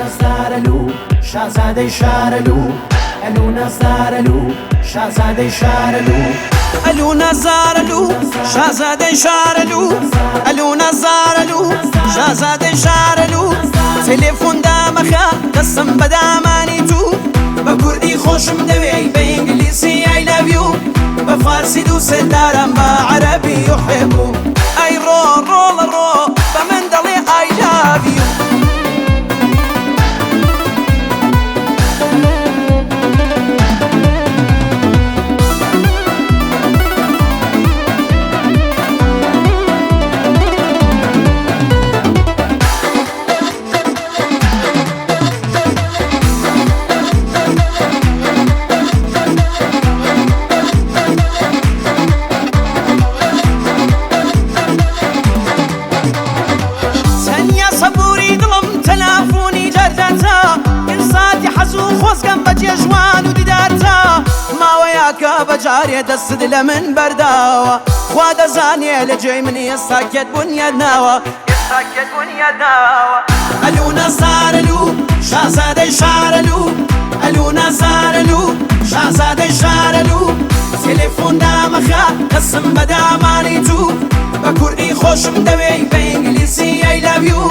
نازدارەلو، شازادەی شارەلو، ئەلو نازدارەلو، شازادەی شارەلو. ئەلو نازارەلو، شازادەی شارەلو، ئەلو نازارەلو، شازادەی شارەلو. تەلەفۆن دامەخە دەستم بە دامانی تو، بە کوردی خۆشم دەوێی، بە ئینگلیزی I love you، بە فارسی دووست دارم، بە عەرەبی یحبو. ئەی ڕۆ ڕۆڵە ڕۆ، بە من دەڵێ I love you. تەنیا سەبووری دڵم تەلافۆنی جارداتا، ئینساتی حەز و خۆزگەم بە جێژوان و دیدارتا. ماوەیەکە بە جارێ دەستت لە من بەرداوە، خوا دەزانێ لە جێی من ئێستا کێت بونیاد ناوە، ئێستا کێت بونیاد ناوە. ئەلو نازارەلو، شازادەی شارەلو، ئەلو نازارەلو، شازادەی شارەلو. تەلەفۆن دامەخە دەستم بە دامانی تو، بە کوردی خۆشم دەوێی، بە ئینگلیزی I love you،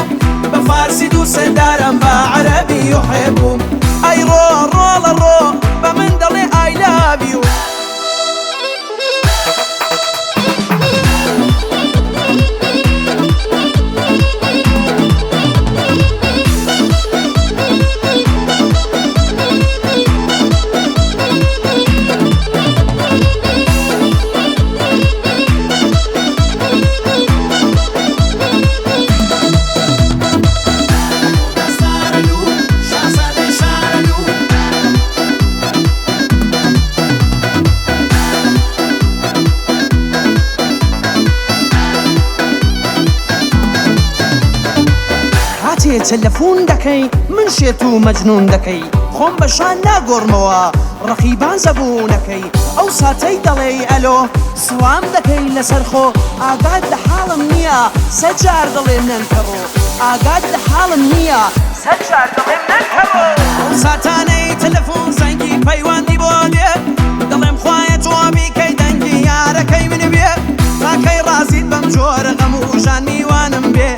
بە فارسی دووست دارم، بە عەرەبی یحبو. ئەی ڕۆ ڕۆڵە ڕۆ، بە من دەڵێ I love you. نازدارەلو، شازادەی شارەلو. کاتێ تەلەفۆن دەکەی من شێت و مەجنون دەکەی، خۆم بە شان ناگۆڕمەوە ڕەقیبان زەبوونەکەی. ئەو ساتەی دەڵێی ئەلۆ سڵام دەکەی لەسەر خۆ، ئاگات لە حاڵم نییە سەجار دەڵێم نەنکەڕۆ، ئاگات لە حاڵم نییە سەجار دەڵێم نەنکەڕۆ. ئەو ساتانەی تەلەفۆن زەنگی پەیوەندی بۆ دێ، دەڵێم خوایە تۆ بیکەی دەنگی یارەکەی من بێ. تاکەی ڕازیت بەم جۆرە غەم و ژان میوانم بێ؟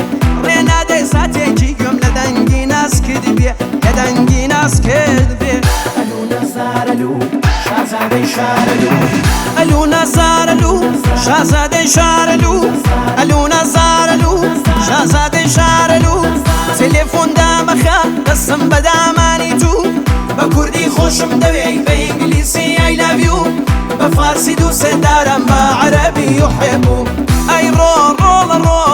ڕێ نادەی ساتێکی گوێم لە دەنگی ناسکت بێ، لە دەنگی ناسکت بێ. ئەلو نازدارەلو، شازادەی شارەلو. ئەلو نازارەلو، شازادەی شارەلو، ئەلو نازارەلو، شازادەی شارەلو. تەلەفۆن دامەخە دەستم بە دامانی تو، بە کوردی خۆشم دەوێی، بە ئینگلیزی I love you، بە فارسی دووست دارم، بە عەرەبی یحبو. ئەی ڕۆ ڕۆڵە ڕۆ.